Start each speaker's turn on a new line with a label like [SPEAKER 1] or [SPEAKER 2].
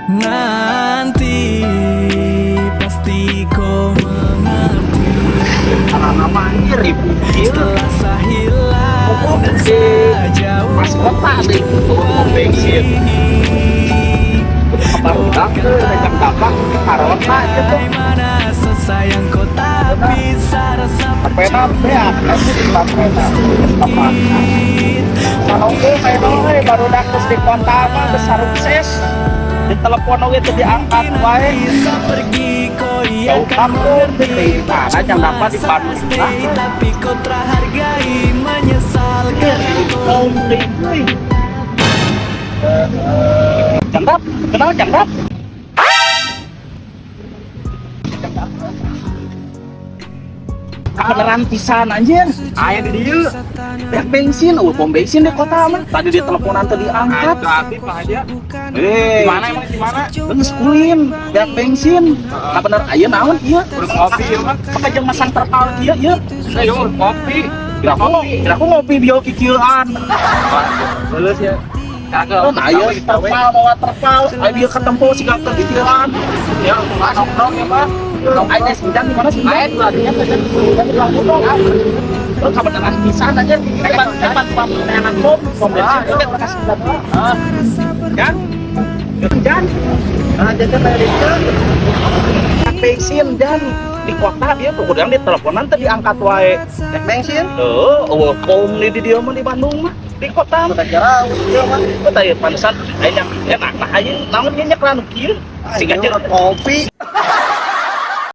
[SPEAKER 1] Nanti pasti kau mengerti.
[SPEAKER 2] Nama anjir ribu ieu.
[SPEAKER 1] Setelah saya hilang
[SPEAKER 2] Oh,
[SPEAKER 1] dan
[SPEAKER 2] di
[SPEAKER 1] saya jauh
[SPEAKER 2] pas kota deh, pom bensin. Barudak teh jang dapat karota gitu.
[SPEAKER 1] Bagaimana sesayang kau tak bisa rasa
[SPEAKER 2] Pena beak, aku di pena. Kalau we barudak geus di kota mah geus sukses. Di telepon oge teu diangkat wae.
[SPEAKER 1] Bisa pergi kau
[SPEAKER 2] Jauh
[SPEAKER 1] yang kan
[SPEAKER 2] kampung
[SPEAKER 1] mengerti.
[SPEAKER 2] di mana jang dapat di Bandung.
[SPEAKER 1] Stay, tapi kau terhargai menyesal karena kau
[SPEAKER 2] Pom deui euy. Jangdap, kenal jangdap? Kabeneran pisan anjir. Aya di dieu. Beak bensin, oh pom bensin di kota mah. Tadi di teleponan teu diangkat.
[SPEAKER 3] Tapi Pak Haji,
[SPEAKER 2] Eh,
[SPEAKER 3] di mana emang, di mana?
[SPEAKER 2] Geus ulin, beak bensin. Kabener aya naon ieu?
[SPEAKER 3] Udah ngopi ieu mah.
[SPEAKER 2] Pake jeung masang terpal kieu ieu.
[SPEAKER 3] Saya udah ngopi.
[SPEAKER 2] Kira aku ngopi bio kikieuan.
[SPEAKER 3] Lulus ya. Kagak.
[SPEAKER 2] Oh, nah ieu terpal mawa terpal, aya bieu ketempo siga teu kikieuan.
[SPEAKER 3] Ya, nongkrong ya, Pak.
[SPEAKER 2] Ayo teh sinjan di mana sih?
[SPEAKER 3] Ayo dua duanya
[SPEAKER 2] Oh, kabeneran pisan aja. Hebat, hebat pom tenan pom, pom bensin teh kasih. Kan? Jan. Nah, jadi bayar itu. Bensin dan di kota dia tuh kudu di teleponan teh diangkat wae.
[SPEAKER 4] Dek bensin?
[SPEAKER 2] Heeh, eueuh pom di dieu mah di Bandung mah. Di kota mah.
[SPEAKER 4] Udah jauh ieu mah.
[SPEAKER 2] Oh, tah ieu pantesan aya enak nah aya naon ieu nyeklan kieu. Siga
[SPEAKER 4] Ayo,
[SPEAKER 2] jeung
[SPEAKER 4] kopi.